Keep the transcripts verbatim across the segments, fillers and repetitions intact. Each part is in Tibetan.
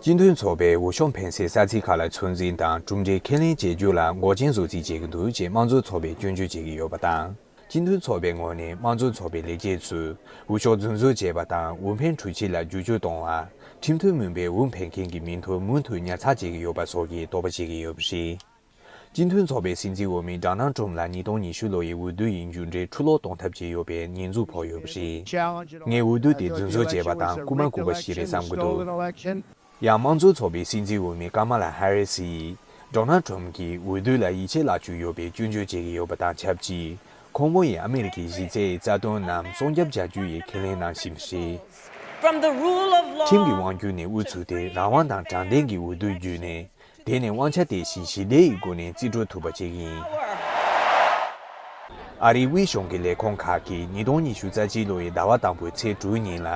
སྤྱི་མཐུན་ཚོགས་པས་འོས་ཤོག་འཕེན་སའི་ས་ཚིགས་ཁག་ལ་ཚོད་འཛིན་དང་གྲུབ་འབྲས་ཁས་ལེན་བྱེད་རྒྱུ་ལ་འགོག་རྐྱེན་བཟོ་རྩིས་བྱེད་ཀྱི་འདུག་ཅེས་དམངས་གཙོའི་ཚོགས་པས་སྐྱོན་བརྗོད་བྱེད་ཀྱི་ཡོད་པ་དང་། སྤྱི་མཐུན་ཚོགས་པའི་ངོས་ནས་དམངས་གཙོའི་ཚོགས་པའི་ལས་བྱེད་ཚོས་འོས་ཤོག་རྫུན་བཟོ་བྱས་པ་དང་། འོས་འཕེན་འཕྲུལ་ཆས་ལ་བསྒྱུར་བཅོས་གཏོང་བ། ཁྲིམས་མཐུན་མིན་པའི་འོས་འཕེན་མཁན་གྱི་མིང་ཐོ་མུ་མཐུད་ཉར་ཚགས་བྱེད་ཀྱི་ཡོད་པ་སོགས་ཀྱི་དོགས་པ་བྱེད་ཀྱི་ཡོད་པ་རེད། སྤྱི་མཐུན་ཚོགས་པའི་སྲིད་འཛིན་འོས་མི་ཌོ་ནལ་ཊམ་ལ་ཉིས་སྟོང་ཉི་ཤུ་ལོ་ཡི་འོས་བསྡུ་ཡི་མཇུག་འབྲས་འཁྲུ་སློག་གཏོང་ཐབས་བྱས་ཡོད་པའི་ཉེས་འཛུགས་ཕོག་ཡོད་པ་རེད། ངས་འོས་བསྡུ་དེ་རྫུན་བཟོ་བྱས་པ་དང་རྐུ་མ་རྐུ་བ་ཞིག་རེད་བསམ་གྱི་འདུག་ཡང་དམངས་གཙོ་ཚོགས་པའི་སྲིད་འཛིན་འོས་མི་ཀ་མ་ལ་ཧ་རི་སི་ཡིས་ཌོ་ནལ་ཊམ་གྱིས་འོས་བསྡུ་ལ་ཡིད་ཆེས་བརླག་བཅུག་ཡོད་པའི་སྐྱོན་བརྗོད་བྱེད་ཀྱི་ཡོད་པ་དང་ཆབས་ཅིག་ཁོང་མོ་ཡིས་ཨ་མེ་རི་ཁའི་གཞི་རྩའི་རྩ་དོན་རྣམས་སྲུང་སྐྱོབ་བྱ་རྒྱུ་ཡི་ཁས་ལེན་གནང་བཞིན་པ་རེད། From the rule of law. ཁྲིམས་ཀྱི་དབང་སྒྱུར་ནས་དབུ་ཚུགས་ཏེ་རང་དབང་དང་དྲང་བདེན་གྱི་འོས་བསྡུ་བརྒྱུད་ནས། དེ་ནས་དབང་ཆ་དེ་བཞིན་ཞི་བདེ་ཡི་སྒོ་ནས་རྩིས་སྤྲོད་ཐུབ་པ་ཞིག་ཡིན། ཨ་རིའི་དབུས་གཞུང་གི་ལས་ཁུངས་ཁག་གིས་ཉིས་སྟོང་ཉི་ཤུ་རྩ་གཅིག་ལོ་ཡི་ཟླ་བ་དང་པོའི་ཚེས་དྲུག་ཉིན་ལ།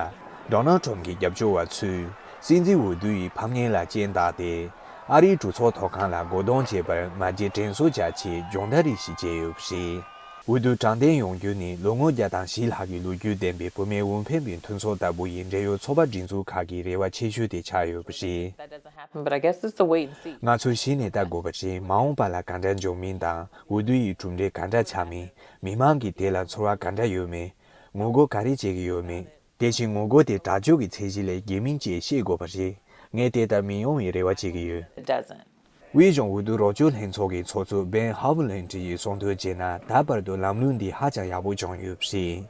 ཌོ་ནལ་ཊམ་གྱི་རྒྱབ་སྐྱོར་བ་ཚོས་སྲིད་འཛིན་འོས་བསྡུ་ཡི་ཕམ་ཉེས་ལ་སྐྱོན་བཏགས་ཏེ། ཨ་རིའི་གྲོས་ཚོགས་ཐོག་ཁང་ལ་རྒོལ་རྡུང་བྱས་པར་མ་རྒྱལ་དྲན་གསོ་བྱ་ཆེད་སྦྱོང་བརྡར་རེ་ཞིག་བྱས་ཡོད་པ་རེད། འོས་བསྡུ་དྲང་བདེན་ཡོང་རྒྱུ་ནི་ལོ་ངོ་བརྒྱ་དང་བཞི་ལྷག་གི་ལོ་རྒྱུས་ལྡན་པའི་བུད་མེད་འོས་འཕེན་པའི་མཐུན་ཚོགས་ལྟ་བུ་ཡི་འབྲེལ་ཡོད་ཚོགས་པ་སྒྲིག་འཛུགས་ཁག་གི་རེ་བ་ཆེ་ཤོས་དེ་ཆགས་ཡོད་པ་རེད། But I guess it's a wait and see. ང་ཚོས་གཞི་ནས་ལྟ་དགོས་པ་རེད། མ་འོངས་པ་ལ་ག་འདྲ་འབྱུང་མིན་དང་འོས་བསྡུ་ཡི་གྲུབ་འབྲས་ག་འདྲ་ཆགས་མིན། མི་མང་གིས་དེ་ལ་ཚོར་བ་ག་འདྲ་ཡོད་མེད། ངོ་རྒོལ་ག་རེ་བྱེད་ཀྱི་ཡོད་མེད། དེ་བཞིན་ངོ་རྒོལ་དེ་དྲག་སྤྱོད་ཀྱི་ཚད་གཞི་ལས་བརྒལ་མིན་བཅས་ཤེས་དགོས་པ་རེད། ངས་དེ་ལྟར་མི་ཡོང་བའི་རེ་བ་བྱེད་ཀྱི་ཡོད། It doesn't. དབུས་གཞུང་འོས་བསྡུ་རོགས་སྐྱོར་ལྷན་ཚོགས་ཀྱི་ཚོགས་གཙོ་བྷེན་ཧ་ཝུ་ལིན་ཏི་ཡིས་གསུངས་དོན་བྱས་ན། ད་བར་དུ་ལམ་ལུགས་འདི་ཧ་ཅང་ཡག་པོ་བྱུང་ཡོད་པ་རེད།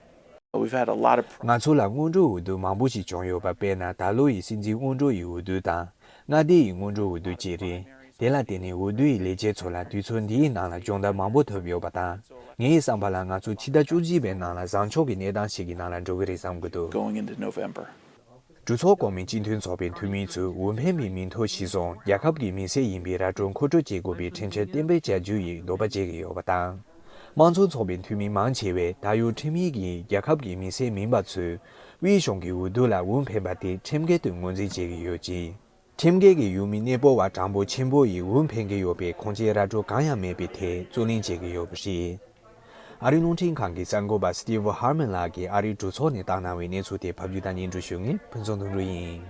We've had a lot of ང་ཚོ་ལ་སྔོན་འགྲོའི་འོས་བསྡུ་མང་པོ་ཞིག་བྱུང་ཡོད་པ། དཔེར་ན་ད་ལོ་ཡི་སྲིད་འཛིན་སྔོན་འགྲོ་ཡི་འོས་བསྡུ་དང་། མངའ་སྡེ་ཡི་སྔོན་འགྲོའི་འོས་བསྡུ་བཅས་རེད། དེ་ལ་བརྟེན་ནས་འོས་བསྡུ་ཡི་ལས་བྱེད་ཚོ་ལ་དུས་ཚོད་འདིའི་ནང་ལ་སྦྱོང་བརྡར་མང་པོ་ཐོབ་ཡོད་པ་དང་། ངའི་བསམ་པ་ལ་ང་ཚོ་ཕྱི་ཟླ་བཅུ་གཅིག་པའི་ནང་ལ་བཟང་ཕྱོགས་ཀྱི་གནས་སྟངས་ཤིག་གི་ནང་ལ་འགྲོ་གི་རེད་བསམ་གྱི་འདུག going into November. གྲོས་ཚོགས་གོང་མའི་སྤྱི་མཐུན་ཚོགས་པའི་འཐུས་མི་ཚོས་འོས་འཕེན་པའི་མིང་ཐོ་གཞིར་བཟུང་རྒྱལ་ཁབ་ཀྱི་མི་སེར་ཡིན་པའི་ར་སྤྲོད་མཁོ་སྤྲོད་བྱེད་དགོས་པའི་ཁྲིམས་འཆར་གཏན་འབེབས་བྱ་རྒྱུ་ཡི་འདོད་པ་བྱེད་ཀྱི་ཡོད་པ་དང་། དམངས་གཙོ་ཚོགས་པའི་འཐུས་མི་མང་ཆེ་བས་ད་ཡོད་ཁྲིམས་ཡིག་གིས་རྒྱལ་ཁབ་ཀྱི་མི་སེར་མིན་པ་ཚོས་དབུས་གཞུང་གི་འོས་བསྡུ་ལ་འོས་འཕེན་པ་དེ་ཁྲིམས་འགལ་དུ་ངོས་འཛིན་བྱེད་ཀྱི་ཡོད་ཅིང་། ཁྲིམས་འགལ་གྱི་ཡུལ་མི་གནས་སྤོ་བ་དྲང་པོ་ཆེན་པོ་ཡིས་འོས་འཕེན་གྱི་ཡོད་པའི་ཁུངས་སྐྱེལ་ར་སྤྲོད་གང་ཡང་མེད་པའི་ཐད་རྩོད་ལེན་བྱེད་ཀྱི་ཡོད་པ་རེད། ཨ་རིའི་རླུང་འཕྲིན་ཁང་གི་གསར་འགོད་པ་Steve Harmon ལགས་ཀྱིས་ཨ་རིའི་གྲོས་ཚོགས་ནས་བཏང་གནང་བའི་གནས་ཚུལ་དེ་ཕབ་སྒྱུར་དང་སྙན་སྒྲོན་ཞུ་མཁན་ཕུན་ཚོགས་དོན་གྲུབ་ཡིན།